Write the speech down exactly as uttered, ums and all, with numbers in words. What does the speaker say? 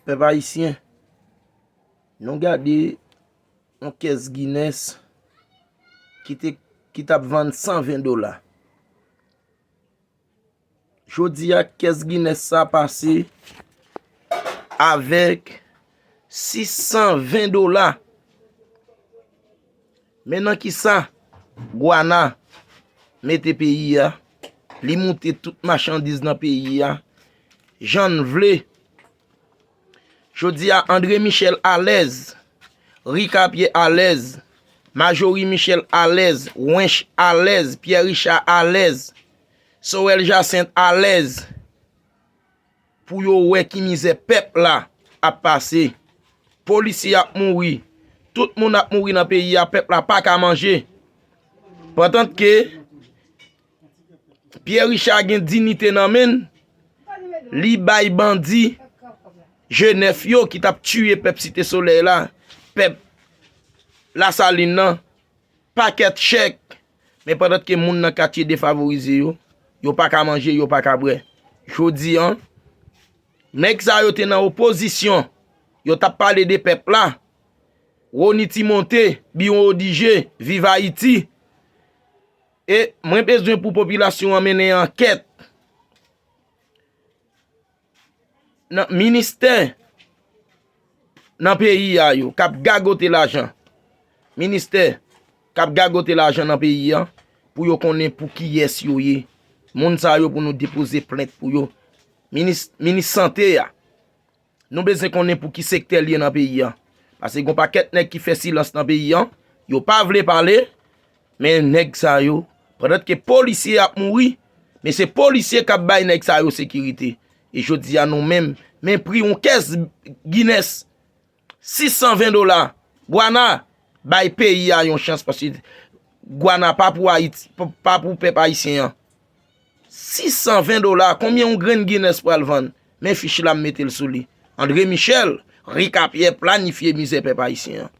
Pèp ayisyen, nou gade yon kès Guinness ki te, ki t ap vann san ven dola. Jodi a, kès Guinness sa pase avèk sis san ven dola. Men nan kisa Guana mete peyi a, li moute tout machandiz nan peyi a, jan l vle. Jodi a, André Michel alèz, Ricapie alèz, Majorie Michel alèz, Wench alèz, Pierre Richard alèz, Sorel Jacinthe alèz, pou yo wè ki mizè pèp la ap pase. Polisye ap mouri, tout moun ap mouri nan peyi a, pèp la pa ka manje. Pandan ke Pierre Richard gen diyite nan men l, li bay bandi Jenèf yo ki t ap tiye pèp Site Solèy la, pèp Lasalin nan, pakèt chèk. Men pandan ke moun nan katye defavorize yo, yo pa ka manje, yo pa ka bwè. Jodi a, nèg sa yo te nan opozisyon, yo t ap pale de pèp la. Rony Timonte, Biron Odigé, Viv Ayiti. E mwen bezwen pou popilasyon an mennen ankèt nan ministè nan peyi a yo k ap gagote lajan. Ministè k ap gagote lajan nan peyi a pou yo konnen pou kiyès yo ye. Moun sa yo pou nou depoze plent pou yo. Minis, minis sante a, nou bezwen konnen pou ki sektè l ye nan peyi a. Paske gon pakèt nèg ki fè silans nan peyi a, yo pa vle pale, men nèg sa yo, pandan ke polisye ap mouri, men se polisye k ap bay nèg sa yo sekirite. E jodi a nou menm, men pri yon kès Guinness, sis san ven dola. Guana, bay peyi a yon chans, paske Guana pa pou Ayiti, pa, pa pou pèp ayisyen an. Sis san ven dola, konbyen yon grenn Guinness pral vann? Men fich la, m mete l sou li. André Michel, Ricapie planifye mizè pèp ayisyen an.